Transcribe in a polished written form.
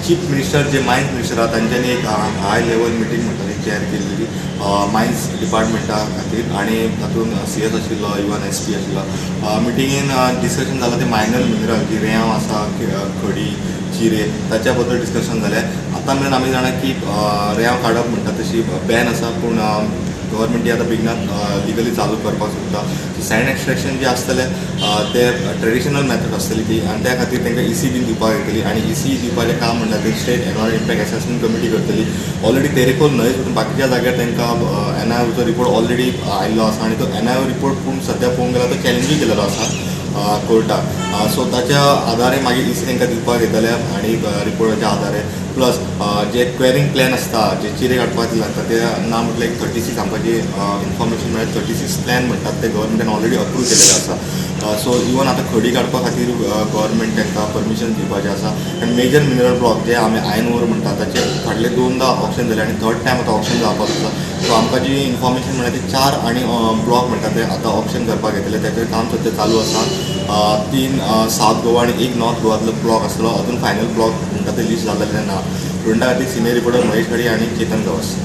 Chief minister जे mines minister आहा तांच्यांनी एक हाय लेवल मिटींग म्हणटा ती चेअर केल्ली मायन्स डिपार्टमेंटा खातीर आनी तातूंत सीएस आशिल्लो, इवन एसपी आशिल्लो. मिटिंगेन डिस्कशन जालां ते मायनर मिनरल जी रेंव आसा, खडी, चिरे, ताच्या बद्दल डिस्कशन जालें. आतां मेरेन आमी जाणा की रेंव काडप म्हणटा तशी बॅन आसा, पूण गव्हर्मेंट आतां बेगिनात लिगली चालू करपाक सोदता. सो सँड एक्स्ट्रेक्शन जे आसतलें ते ट्रेडिशनल मेथड आसतली ती आनी त्या खातीर तांकां इसी बीन दिवपाक येतली आनी इसी दिवपाचें काम म्हणटा ते state environment impact assessment committee करतली. ऑलरेडी तेरेखोल न्हय सोडून बाकीच्या जाग्यार तांकां एनआयओचो रिपोर्ट ऑलरेडी आयिल्लो आसा आनी तो एनआयओ रिपोर्ट पूण सद्या पळोवंक गेल्यार तो चॅलेंजूय केलेलो आसा कोर्टाक. सो ताच्या आधारे मागीर इसी तांकां दिवपाक येतले आनी रिपोर्टाच्या आधारे प्लस जे क्वेरींग प्लॅन आसता, जे चिरे काडपाक खातीर लागता, ते ना म्हटल्यार एक 36, आमकां जी इन्फॉर्मेशन मेळ्ळें, 36 प्लॅन म्हणटात ते गव्हर्मेंटान ऑलरेडी अप्रूव केलेले आसा. सो इवन आतां खडी काडपा खातीर गव्हर्मेंट तांकां परमिशन दिवपाचें आसा आनी मेजर मिनरल ब्लॉक जे आमी आयर्न ओर म्हणटा ताचे फाटले दोनदा ऑक्शन जाले आनी थर्ड टायम आतां ऑक्शन जावपाक आसा. सो आमकां जी इन्फॉर्मेशन मेळ्ळ्या ती चार आनी ब्लॉक म्हणटा ते आतां ऑक्शन करपाक येतले. ताचें काम सद्या चालू आसा. तीन सावथ गोवा आनी एक नॉर्थ गोवातलो ब्लॉक आसतलो. अजून फायनल ब्लॉक म्हणटा ते लिस्ट जाल्लें ना. प्रुडंटा खातीर सिनियर रिपोर्टर महेश घडी आनी चेतन गवस.